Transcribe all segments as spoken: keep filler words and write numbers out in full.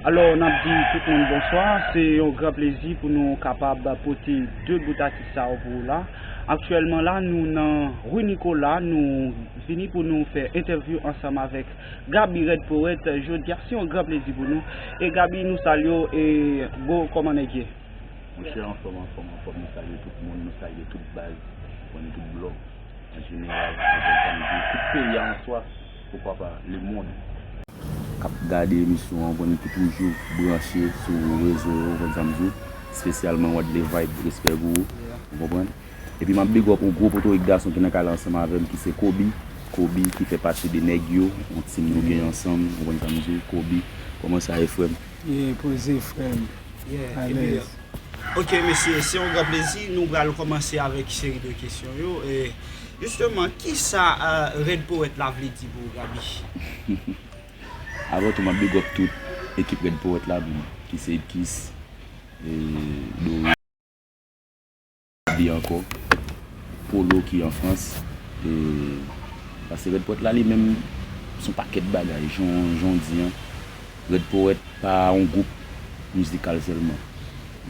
Alò, n ap di tout moun bonswa. Se yon gran plezi pou nou kapab pote de bout atis sa yo pou ou la. Aktyèlman la, nou nan Rue Nicolas, nou vini pou nou fè entèvyou ansanm avèk Gaby Red Poète. Jodi a, se yon gran plezi pou nou. E Gaby, nou salye w, e bro, kòman nèg ye? Monchè, anfòm, anfòm, anfòm, nou salye tout moun, nou salye tout baz, nou salye tout blòk. An jeneral, nou konn di tout peyi a an swa, poukwa pa lemonn. K ap gade emisyon an, konn ki toujou branche sou rezo yo, konn sa m di w, espesyalman Wadley Vibe, respè pou ou, ou konprann? Epi m ap big up yon gwo potorik gason ki nan kay la ansanm avè m, ki se Kobe. Kobe ki fè pati de nèg yo, yon team nou gen ansanm, ou konn sa m di w, Kobe, kòman sa ye, frè m? Yeah, poze, frè m. Yeah, alèz. Ok, mesye, se yon gran plezi. Nou pral kòmanse avèk seri de kesyon yo. E, jisteman, kisa, euh, Red Poète la vle di pou ou, Gaby? Avan tou, m ap big up tout ekip Red Poète la, ki se Edkis, e, Dori, Gaby ankò, Polo ki an Frans, e, paske Red Poète la, li menm, se yon pakèt bagay, jan, jan w di an. Red Poète pa yon gwoup mizikal sèlman.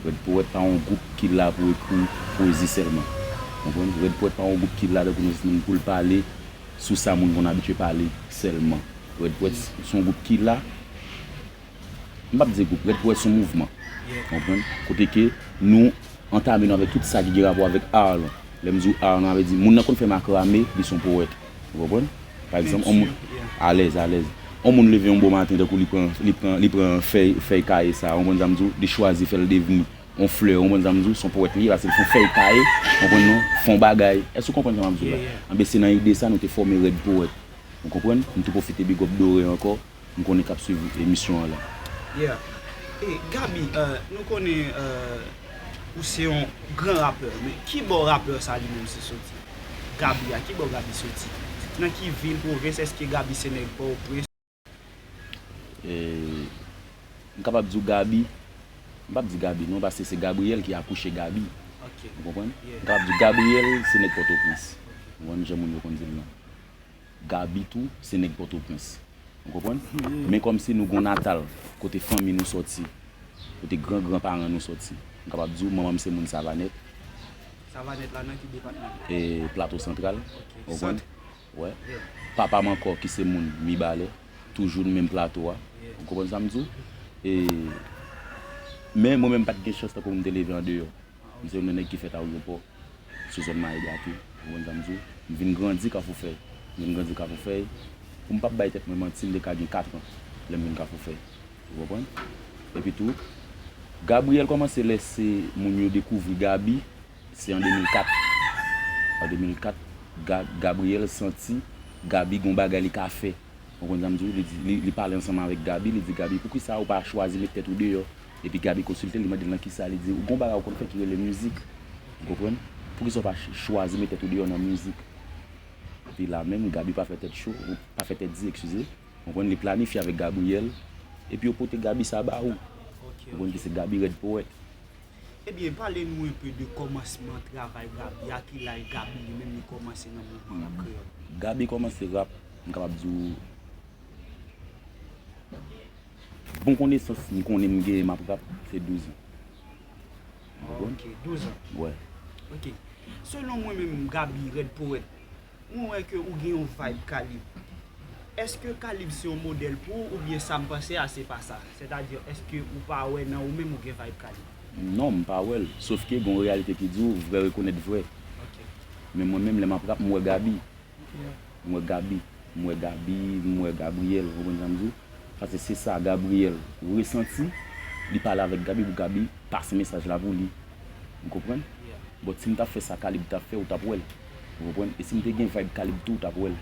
Red Poète pa yon gwoup ki la pou ekri pwezi sèlman. Konprann? Red Poète pa yon gwoup ki la tankou nou, pou l pale sou sa moun konn abitye pale sèlman. Red Poète se yon gwoup ki la, m p ap di gwoup, Red Poète se yon mouvman. Konprann? Kote ke nou antame nou avèk tout sa ki gen rapò avèk art lan. Lè m di w art lan, sa vle di moun nan konn fè makrame, li se yon powèt. Ou konprann? Pa egzanp, on moun, alèz, alèz. On moun leve yon bon maten, tankou li pran, li pran, li pran fèy, fèy kaye sa, ou konprann sa m di w, li chwazi fè l devni yon flè, ou konprann sa m di w, se yon powèt li ye, paske l fè yon fèy kaye, ou konprann non, fè yon bagay. Èske w konprann sa m ap di w la? Anben, se nan ide sa nou te fòme Red Poète. Ou konprann? M tou pwofite big up Dore ankò. M konnen k ap swiv emisyon an la. Yeah. E Gaby, euh, nou konnen, euh, ou se yon gran rapè, men ki bò rapè sa li menm se soti? Gaby a, ki bò Gaby soti? Nan ki vil, pwovens, èske Gaby se nèg Pòtoprens? E, m kapab di w Gaby, m p ap di Gaby non, paske se Gabriel ki akouche Gaby. Ok. Ou konprann? Yeah. M kapab di w Gabriel se nèg Pòtoprens. Ou konprann jan moun yo konn di l lan. Gaby tou, se nèg Pòtoprens. Ou konprann? Men kòmsi nou gon natal, kote fanmi nou sòti, kote gran gran paran nou sòti. M kapab di w, manman m se moun Savanèt. Savanèt la nan ki depatman? E, Plato Santral. Ok, ou konprann? Sant. Wè. Yeah. Papa m ankò ki se moun Mibalè, toujou nan menm plato a. Yeah. Ou konprann sa m di w? E, men mwen menm m pa t gen chans tankou m te leve andeyò. M se youn nan nèg ki fèt ayewopò, sou zòn Mayi Dati, ou konprann sa m di w? M vin grandi Kafou Fèy. M vin grandi Kafou Fèy. Pou m p ap bay tèt mwen manti, m te ka gen kat an lè m vin Kafou Fèy. Ou konprann? Epi tou, Gabriel kòmanse lè se moun yo dekouvri Gaby, se an de mil kat. An de mil kat, Ga-, Gabriel santi Gaby gon bagay li ka fè. Ou konprann sa m di w? Li di, li, li pale ansanm avèk Gaby, li di, "Gaby, poukisa ou pa chwazi met tèt ou deyò?" Epi Gaby konsilte l, li mande l nan kisa, li di, "Ou gon bagay ou konn fè ki rele mizik." Ou konprann? "Poukisa ou pa ch-, chwazi met tèt ou deyò nan mizik?" Epi la menm, Gaby pa fè tèt cho, pa fè tèt di, eskize. Ou konprann? Li planifye avèk Gabriel, epi yo pote Gaby sa ba ou. Ok, ou konprann ki se Gaby Red Poète. Ebyen, pale nou enpe de kòmansman travay Gaby a, ki laj Gaby li menm li kòmanse nan mouvman rap kreyòl? Gaby kòmanse rap, m kapab di w, bon konesans m konnen m genyen m ap rap, se douz an. Ou konprann? Ok, douz an. Wè. Ok. Selon mwen menm, Gaby Red Poète, mwen wè ke ou gen yon vibe Kalib. Èske Kalib se yon modèl pou ou, oubyen sa m panse a, se pa sa? Sètadi, èske ou pa wè nan ou menm ou gen vibe Kalib? Non, m pa wè l. Sof ke gen yon reyalite ki di w, vrè rekonèt vrè. Ok. Men mwen menm, lè m ap rap, m wè Gaby. Yeah. M wè Gaby. M wè Gaby, m wè Gabriel, ou konprann sa m di w? Paske se sa Gabriel resanti, li pale avèk Gaby pou Gaby pase mesaj la pou li. Ou konprann? Yeah. But si m t ap fè sa Kalib t ap fè, ou t ap wè l. Ou konprann? E si m te gen vibe Kalib tou, ou t ap wè l.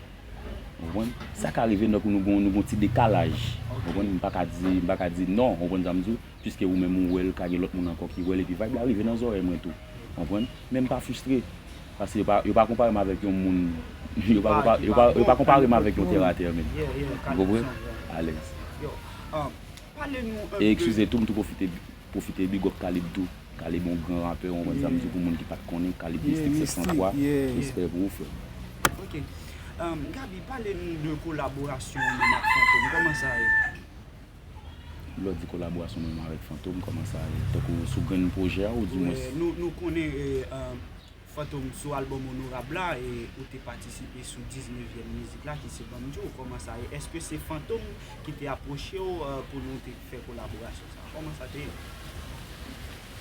Ou konprann? Sa ka rive nan kou nou gon, nou gon ti dekalaj. Ou konprann? M pa ka di, m pa ka di non, ou konprann sa m di w? Piske ou menm ou wè l, ka gen lòt moun ankò ki wè l, epi vibe la rive nan zòrèy mwen tou. Konprann? Men m pa fristre. Paske yo pa, yo pa konpare m avèk yon moun, yo pa konpa-, yo pa, yo pa konpare m avèk yon tè a tè menm. Ou konprann? Alèz. Yo, um, pale nou enpe. E eskize tou, m tou pwofite, pwofite big up Kalib tou. Kalib yon gran rapè, ou konprann sa m di w, pou moun ki pa t konnen, Kalib Mistik sèt san twa, respè pou ou, frè. Ok. Um, Gaby, pale nou de kolaborasyon ou menm ak Fantom. Kòman sa ye? Lè w di kolaborasyon mwen menm avèk Fantom, kòman sa ye? Tankou sou grenn pwojè a, ou di mwen? Nou, nou konnen e, e, Fantom sou albòm Onorab la, e ou te patisipe sou diznèvyèm mizik la ki se Banm Di w. Kòman sa ye? Èske se Fantom ki te apwoche w e, pou nou te fè kolaborasyon sa? Kòman sa te ye?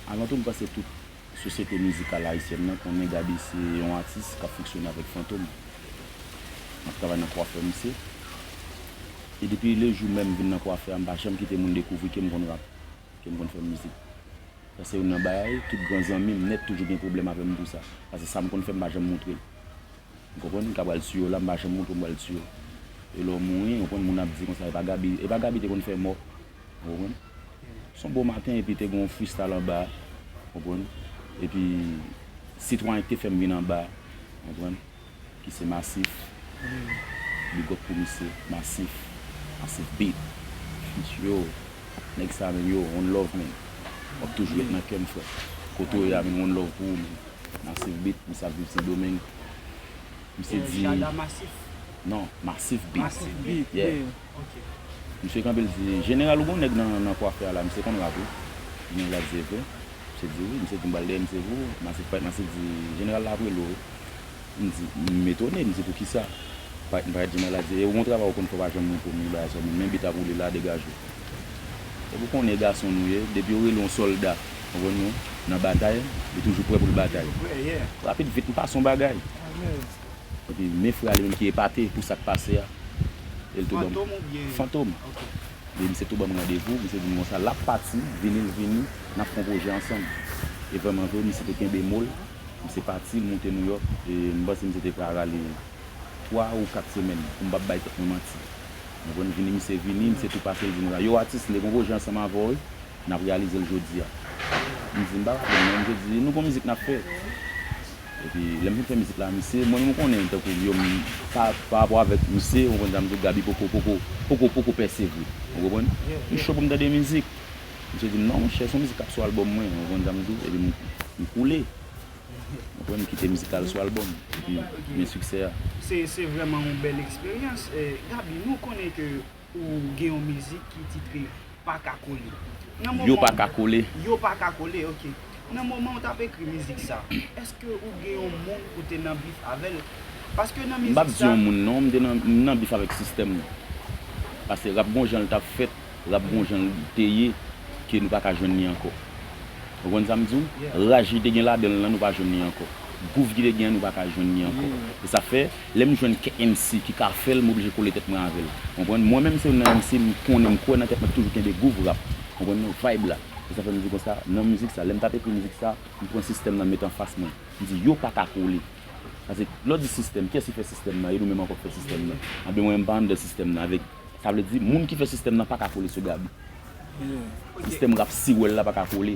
Avan tou, m panse tout sosyete mizikal ayisyèn nan konnen Gaby se yon atis k ap fonksyone avèk Fantom. M ap travay nan kwafè misye. E depi le jou menm m vin nan kwafè a, m pa janm kite moun dekouvri ke m konn rap, ke m konn fè mizik. Sa se youn nan bagay, tout gran zanmi m nèt toujou gen pwoblèm avè m pou sa. Paske sa m konn fè, m pa janm montre l. Ou konprann? M ka pral sou yo la, m pa janm montre w m pral sou yo. E lè w mouri, ou konprann, moun ap di konsa, e pa Gaby, e pa Gaby te konn fè mò. Ou konprann? Se yon bon maten, epi te gen yon freestyle anba, ou konprann? Epi sitwayen ki te fè m vin anba, ou konprann? Ki se Masif. Big up pou misye, Masif. Masif Beat. Yo, nèg sa menm, yo, one love, man. W ap toujou ret nan kè m, frè. Kote w ye a, man, one love pou ou, man. Masif Beat, misye ap viv Sendomeng. Misye di. Jada Masif. Non, Masif Beat. Masif Beat. Yeah. Ok. Misye kanpe, l di, "Jeneral, ou gen yon nèg nan, nan kwafè a la, misye konn rap, wi." Jeneral la di, "E vre?" Misye di, "Wi." Misye di, "M pral dèyè misye pou ou." Masif parèt, Masif di, "Jeneral la ap rele w, wi." M di, m etone, m di, "Poukisa?" Parèt, m parèt, Jeneral la di, "E yon travay ou konn fè, w pa janm montre m li, bagay sa, men beat ap woule la, degaje w." Epi w konnen gason nou ye, depi yo rele yon sòlda, konprann nou, nan batay, li toujou prè pou l batay. Toujou prè, yeah. Rapid vit, m pase yon bagay. Alèz. Epi men frè a li menm ki epate pou sa k pase a. E l tou ban m. Fantom oubyen? Fantom. Ok. E misye tou ban m randevou, misye di m konsa, l ap pati, vini l vini, n ap fè yon pwojè ansanm. E vrèman vre, misye te kenbe mo l, misye pati, l moute Nouyòk, e m panse misye te pral rale twa ou kat semèn, pou m p ap bay tèt mwen manti. Ou konprann, vini, misye vini, misye tou pase, l di m konsa, "Yo, atis, m te gen yon pwojè ansanm avè w, wi." N ap reyalize l jodi a. M di, "M pa raple m non." Misye di, "Nou gon mizik n ap fè." Epi lè m fin fè mizik la, misye, mwen menm ou konnen, tankou yo, m, pa, pa rapò avèk misye, ou konprann sa m di w, Gaby poko, poko, poko, poko pèse vre. Ou konprann? M cho pou m tande mizik. Misye di m, "Non, monchè, se yon mizik k ap sou albòm mwen." Ou konprann sa m di w? Epi m, m koule. Ou konprann? M kite mizik la al sou albòm. Epi, men siksè a. Se, se vrèman yon bèl eksperyans. E, Gaby, nou konnen ke ou gen yon mizik ki titre Pa ka kole. Nan Yo moman pa ka kole. Yo pa ka kole, ok. Nan moman ou t ap ekri mizik sa, èske ou gen yon moun ou te nan bif avè l? Paske nan M p ap mizik di sa, yon moun non, m te nan, m nan bif avèk sistèm nan. Paske rap gon jan l t ap fèt, rap gon jan l te ye, ke nou pa ka jwenn li ankò. Ou konprann sa m di w? Yeah. Raj li te gen ladan l lan, nou pa jwenn li ankò. Gouv ki te gen an, nou pa ka jwenn li ankò. E sa fè, lè m jwenn kèk M C ki ka fè l, m oblije kole tèt mwen avè l. Konprann? Mwen menm se youn nan M C, m konnen, m kwè nan tèt mwen, toujou kenbe gouv rap. Konprann? Vibe la. E sa fè m di konsa, nan mizik sa, lè m t ap ekri mizik sa, m pran sistèm nan, m met anfas mwen. M di, yo pa ka kole. Paske lè w di sistèm, kiyès ki fè sistèm nan? E nou menm ankò k fè sistèm nan. Anben mwen menm m pa anndan sistèm nan. Avèk, sa vle di, moun ki fè sistèm nan pa ka kole sou Gaby. Sistèm rap siwèl la pa ka kole.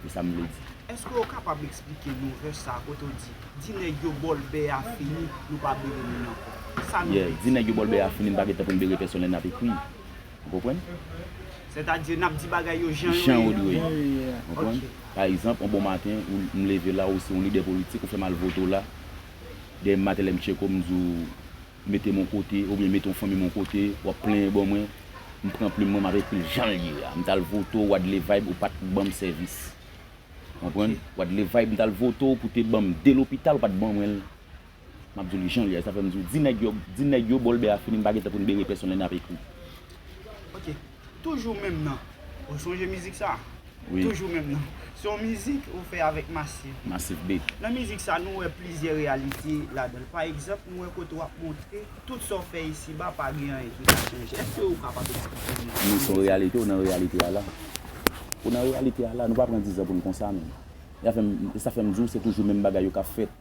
Se sa m vle di. Èske w kapab eksplike nou vès sa a kote w di, di nèg yo bòlbè a fini, nou pa bere moun ankò? Sa nou Yeah, vle di nèg yo bòlbè a fini, n pa gen tan pou n bere pèsonn lè n ap ekri. Ou konprann? Sètadi, n ap di bagay yo jan yo Jan ye yo an? dwe ye. Yeah, yeah. Ou konprann? Ok. Pa egzanp, yon bon maten, ou, m leve la, ou se yon lidè politik, ou fè m al vote w la. Dèyè m maten lè m tcheke w, m di w, mete m yon kote, oubyen mete yon fanmi m yon kote, w ap plenyen ban mwen, m pran plim mwen, m ap ekri l jan l ye a. M t al vote w, Wadley Vibe, ou pa t ban m sèvis. Konprann? Wadley Vibe, m t al vote w pou te ban m de lopital, ou pa t ban mwen l. M ap di w li jan l ye a, sa fè m di w, di nèg yo, di nèg yo, bòlbè a fini, n pa gen tan pou n bere pèsonn lè n ap ekri. Ok. Toujou menm nan. Ou sonje mizik sa? Wi. Toujou menm nan. Se yon mizik ou fè avèk Masif. Masif Beat. Nan mizik sa, nou wè plizyè reyalite ladan l. Pa egzanp, nou wè kote w ap montre tout sa w fè isiba, pa gen anyen ki ka chanje. Èske ou kapab eksplike nou? Nou se yon reyalite, ou nan reyalite a la. Ou nan reyalite a la, nou pa pran diz an pou n konsa menm. E sa fè m, e sa fè m di w, se toujou menm bagay yo k ap fèt.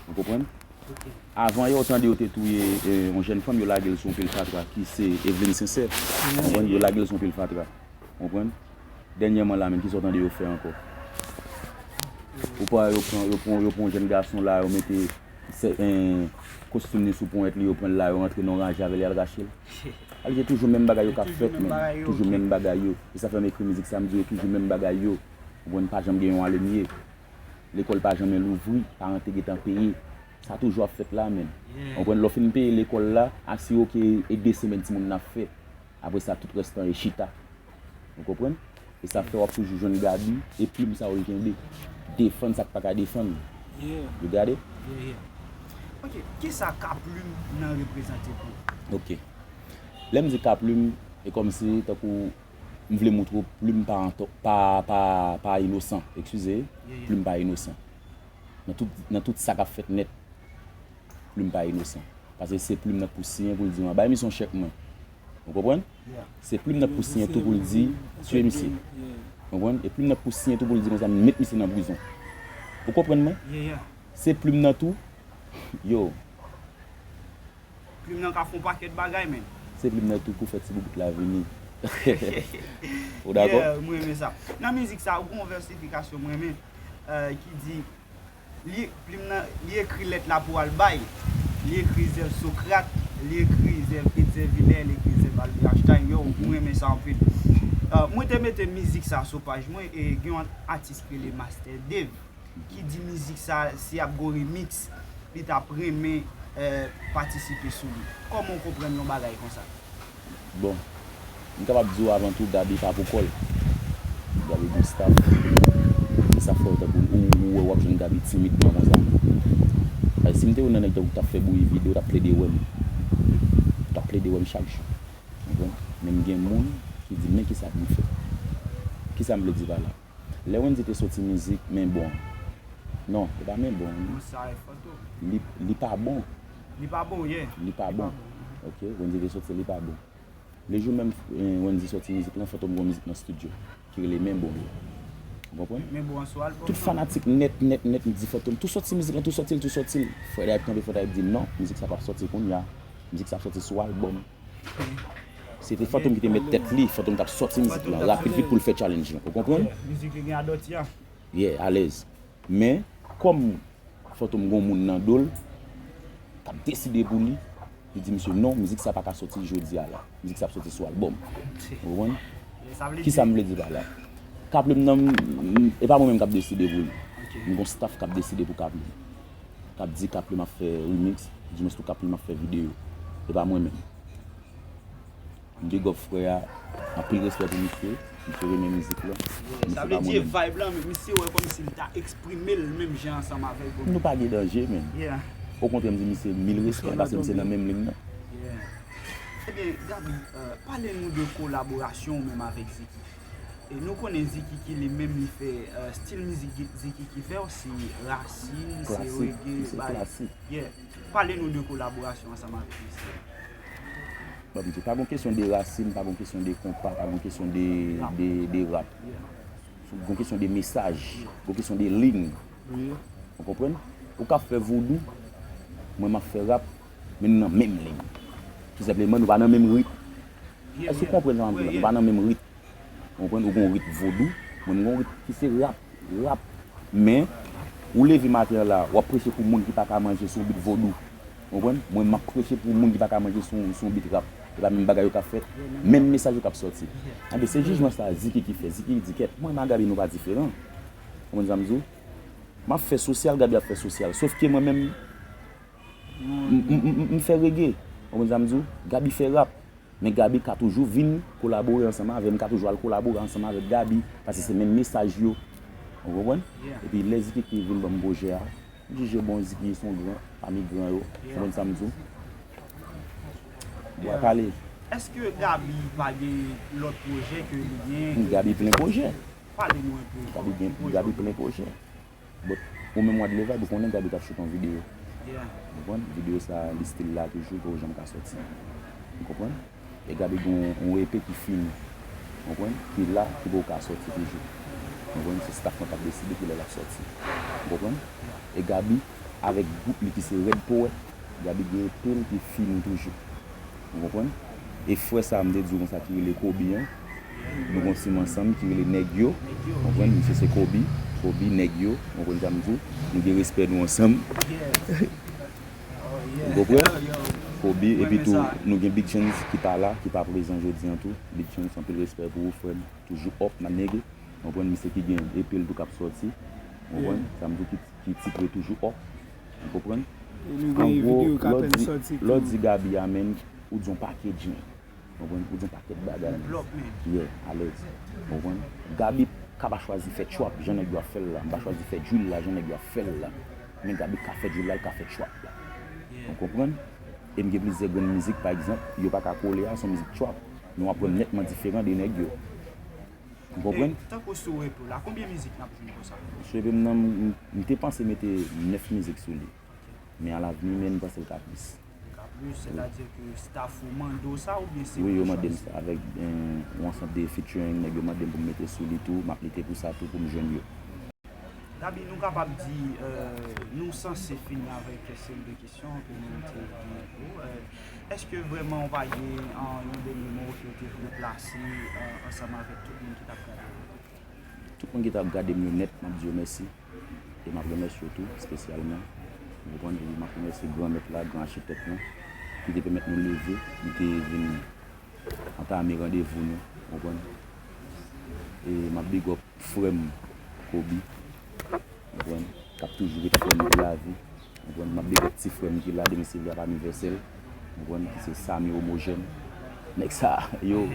Ou konprann? Ok. Avan yè, w tande yo te touye e, yon jèn fanm, yo lage l sou yon pil fatra, ki se Eveline Sincère. Ou konprann? Yo lage l sou yon pil fatra. Ou konprann? Dènyèman la menm, kisa w tande yo fè ankò? Ou pa wè yo pran, yo pran, yo pran yon jèn gason la, yo mete se, en, kostim li sou ponyèt li, yo pran l la, yo rantre nan yon raje avè l, y al rache l. Alò se toujou menm bagay yo k ap Toujou fèt, menm menm. bagay yo, Toujou ok. Menm bagay yo. E sa fè m ekri mizik sa, m di yo toujou menm bagay yo. Ou konprann, pa janm gen yon alemye. Lekòl pa janm louvri, paran te gentan peye. Sa toujou ap fèt la, menm. Yeah. Ou konprann, lè w fin peye lekòl la, asire w ke e de semèn timoun nan ap fè. Apre sa, tout rès tan e chita. Ou konprann? E sa fè w ap toujou jwenn Gaby, e plim sa yo l kenbe. Defann sa k pa ka defann. Yeah, You got it? Yeah, yeah. Ok, kisa K Plim nan reprezante pou ou? Ok. Lè m di K Plim, e kòmsi tankou m vle moutre w plim pa, pa, pa, pa inosan. Eskize, plim pa inosan. Nan tout, nan tout sa k ap fèt nèt, plim pa inosan. Paske se plim nan k pou siyen pou l di mwen, bay misye yon chèk mwen. Ou konprann? Se plim nan k pou siyen tou pou l di, tye misye. Ou konprann? E plim nan k pou siyen tou pou l di konsa, met misye nan prizon. Ou konprann mwen? Se plim nan tou, yo, Plim nan ka fè yon pakèt bagay, men. Se plim nan tou pou fè ti boubout la vini. Ou dakò? Yeah, mwen renmen sa. Nan mizik sa, ou gon vèsifikasyon mwen renmen, euh, ki di, li, plim nan, li ekri lèt la pou al bay. Li ekri zèv Sokrat, li ekri zèv Etzer Viler, li ekri zèv Albert Einstein. Yo, mwen renmen sa anpil. Euh, mwen te mete mizik sa sou paj mwen e gen yon atis ki rele Master Dave. Ki di mizik sa, si ap gon remix, li t ap renmen, euh, patisipe sou li. Kòman w konprann yon bagay konsa? Bon, m kapab di w avan tou, Gaby pa pou kò l. Gaby gon staff. E sa fè w tankou ou, ou wè w ap jwenn Gaby timidman konsa. Paske si m te youn nan nèg tankou k t ap fè bouyi videyo, w t ap plede wè m. W t ap plede wè m chak jou. Ou konprann? Men m gen moun ki di, men kisa pou m fè? Kisa m vle di pa la? Lè Wendy te soti mizik Men Bon an. Non, e pa Men Bon an, non. Li, li pa bon. Li pa bon, yeah. Li pa bon. Ok, Wendy te soti, li pa bon. Le jou menm, eh, Wendy soti mizik lan, Fantom gon mizik nan estidyo ki rele Men Bon yo. Ou konprann? Men bon an sou albòm. Tout fanatik nèt, nèt, nèt, m di Fantom, tou soti mizik lan, tou soti l, tou soti l. Frè Dayip kanpe, Frè Dayip di non, mizik sa p ap soti kounye a. Mizik sa ap soti sou albòm. Se te Fantom ki te met tèt li, Fantom t ap soti mizik lan rapid vit pou l fè challenge lan. Ou konprann? Mizik li gen a dòti a. Yeah, alèz. Men, kòm Fantom gon moun nan do l, k ap deside pou li, li di misye non, mizik sa pa ka soti jodi a la. Mizik sa ap soti sou albòm. Ou konprann? Kisa m vle di pa la? K Plim nan, m, e pa mwen menm k ap deside pou li. M gon staff k ap deside pou K Plim. K ap di K Plim ap fè remix, di mwens tou K Plim ap fè videyo. E pa mwen menm. Big up frè a, anpil respè pou misye, misye renmen mizik lan. Sa vle di e vibe lan, men misye wè kòmsi li ta eksprime l menm jan ansanm avèk ou. Nou pa gen danje menm. Okontrè, m di misye mil respè paske misye nan menm liy nan. Ebyen, Gaby, euh, pale nou de kolaborasyon w menm avèk Ziki. E nou konnen Ziki ki li menm li fè, euh, stil mizik Ziki ki fè w se rasin, se reggae, bay. Yeah. Pale nou de kolaborasyon ansanm avèk misye. Bon, m di, pa gon kesyon de rasin, pa gon kesyon de konpa, pa gon kesyon de, de, de rap. Gon kesyon de mesaj, gon kesyon de liy. Ou konprann? Ou ka fè vodou, mwen m ap fè rap, men nou nan menm liy. Tou senpleman, nou pa nan menm rit. Èske w konprann sa m ap di la? Nou pa nan menm rit. Ou konprann? Ou gon rit vodou, mwen m gon rit ki se rap, rap. Men, ou leve maten an la, w ap preche pou moun ki pa ka manje sou yon bit vodou. Ou konprann? Mwen, m ap preche pou moun ki pa ka manje sou, sou yon bit rap. E pa menm bagay yo k ap fèt, menm mesaj yo k ap sòti. Anben, se jijman sa Ziki ki fè. Ziki di kèt, mwen menm ak Gaby nou pa diferan. Ou konprann sa m di w? M ap fè sosyal, Gaby ap fè sosyal. Sòf ke mwen menm, m, m, m, m fè rege. Ou konprann sa m di w? Gaby fè rap. Men Gaby ka toujou vin kolabore ansanm avè m, m ka toujou al kolabore ansanm avèk Gaby, paske se menm mesaj yo. Ou konprann? Epi lè Ziki ki vin ban m pwojè a, m jije bon, Ziki se yon gran pami gran yo. Ou konprann sa m di w? Bwa kale. Èske Gaby pa gen lòt pwojè ke li gen? Gaby plen pwojè. Pale nou enpe. Gaby gen, Gaby plen pwojè. But ou menm Wadley Vibe, ou konnen Gaby t ap shoot yon videyo. Ou konprann? Videyo sa, li still la toujou, poko janm ka sòti. Ou konprann? E Gaby gen yon, yon E P ki fini. Ou konprann? Ki la, ki poko ka sòti toujou. Ou konprann? Se staff lan k ap deside kilè l ap sòti. Ou konprann? E Gaby, avèk gwoup li ki se Red Poet, Gaby gen E P l ki fini toujou. Ou konprann? E frè sa a m te di w konsa ki rele Kobe an, nou gon team ansanm ki rele Nèg Yo. Ou konprann? Misye se Kobe, Kobe, Nèg Yo. Ou konprann sa m di w? Nou gen respè nou ansanm. Ou konprann? Kobe, epi tou, nou gen Big Chance ki pa la, ki pa prezan jodi an tou. Big Chance, anpil respè pou ou, frè m. Toujou up, my nigga. Ou konprann? Misye ki gen E P l tou k ap sòti. Ou konprann? Sa m di w ki, ki titre toujou up. Ou konprann? An gwo, lè w di, lè w di Gaby a, menm, ou di yon pakèt jan. Konprann? Ou di yon pakèt bagay. Yeah, alèz. Konprann? Gaby ka pa chwazi fè trap jan nèg yo ap fè l la. M pa chwazi fè drill la jan nèg yo ap fè l la. Men Gaby ka fè drill la, l ka fè trap la. Ou konprann? E m gen plizyè grenn mizik, pa egzanp, yo pa ka kole a, se yon mizik trap. Men w ap wè m nètman diferan de nèg yo. Ou konprann? Tankou sou E P la, konbyen mizik n ap jwenn konsa? Sou E P m nan, m, m te panse mete nèf mizik sou li. Men alavni, men m panse l ka plis. Li ka plis, sètadi ke staff ou mande w sa oubyen se... Wi, yo mande m sa avèk, eh, yon ansanm de featuring, nèg yo mande m pou m mete sou li tou, m ap lite pou sa tou pou m jwenn yo. Gaby, nou kapab di, eh, nou sanse fini avèk seri de kesyon ke nou te genyen pou ou. Eh, èske vrèman ou pa gen, eh, yon dènye mo ke w te vle plase, eh, ansanm avèk tout moun ki t ap gade w? Tout moun ki t ap gade m yo nèt, m ap di yo mèsi. E m ap remèsye w tou, espesyalman. Ou konprann? Epi m ap remèsye Granmèt la, Gran Achitèk lan, ki te pèmèt nou leve, nou te vin antame randevou nou, ou konprann? E m ap big up frè m, Kobe, ou konprann? K ap toujou ret frè m pou lavi. Ou konprann? M ap big up ti frè m ki la, demen se li ap anivèsè l. Ou konprann? Ki se Samy Homogène. Nèg sa, yo,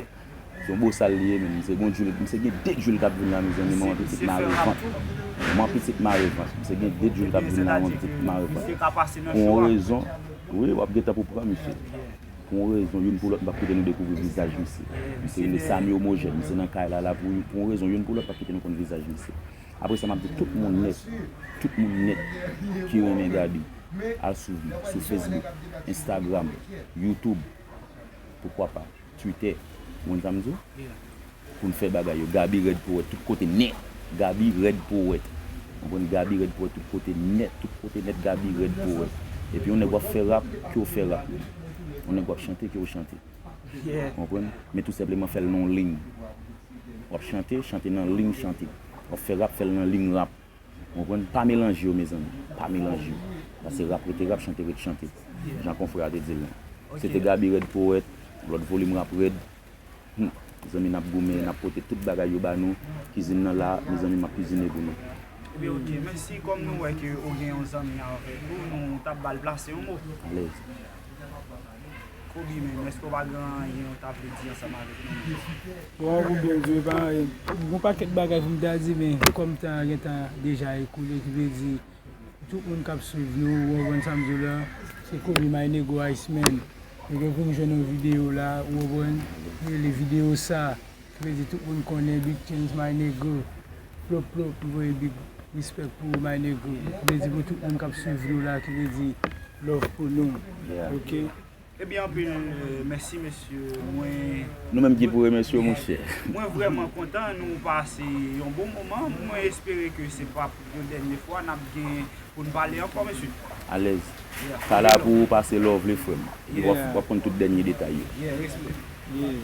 se yon bosal li ye, men misye gon drill, misye gen de drill k ap vin la, mezanmi, manman pitit mare vant. Manman pitit mare vant. Misye gen de drill k ap vin la, manman pitit mare vant. Pou yon rezon, wi, w ap gentan pou pran misye. Pou yon rezon, youn pou lòt, m p ap kite nou dekouvri vizaj misye. Misye rele Samy Homogène, misye nan kay la, la pou, pou yon rezon, youn pou lòt, p ap kite nou konn vizaj misye. Apre sa, m ap di tout moun nèt, tout moun nèt ki renmen Gaby, al swiv li sou Facebook, Instagram, YouTube, poukwa pa, Twitter. Ou konn sa m di w? Pou n fè bagay yo. Gaby Red Poète, tout kote nèt. Gaby Red Poète. Ou konprann? Gaby Red Poète, tout kote nèt, tout kote nèt, Gaby Red Poète. Epi yon nèg w ap fè rap, ke w fè rap. Yon nèg w ap chante, ke w chante. Ou konprann? Men tou senpleman fè l nan yon liy. W ap chante, chante nan liy chante. W ap fè rap, fè l nan liy rap. Ou konprann? Pa melanje yo, mezanmi. Pa melanje yo. Paske rap rete rap, chante rete chante. Jan konfrè a te di l lan. Se te Gaby Red Poète, lòt volim Rap Red. Hmm. Mezanmi, n ap goumen, n ap pote tout bagay yo ba nou. Kizin nan la, mezanmi, m ap kizine pou nou. Ebyen, ok. Men si kòm nou wè ke ou gen yon zanmi avèk ou, nou t ap ba l plase yon mo. Alèz. Kobe menm, èske w pa gen anyen ou ta vle di ansanm avèk nou? Bon, ou byen di, pa, gon pakèt bagay pou m ta di, men kòm tan an gentan deja ekoule, ki vle di, tout moun k ap swiv nou, ou konprann sa m di w la, se Kobe My Negro Iceman. Nou gen pou n jwenn yon videyo la, ou konprann, rele videyo sa, ki vle di tout moun konnen Big Things My Negro, plop plop, m voye big respect pou ou, My Negro. Ki vle di pou tout moun k ap swiv nou la, ki vle di love pou nou. Ok? Ebyen, anpil, eh, mèsi, mesye. Mwen... Nou menm ki pou remèsye w, monchè. Mwen vrèman kontan nou pase yon bon moman. Mwen espere ke se pa pou yon dènye fwa n ap gen pou n pale ankò, mesye. Alèz. Sa la pou ou, pase love li, frè m. Epi w ap, w ap konn tout dènye detay yo. Yeah, respè. Yeah.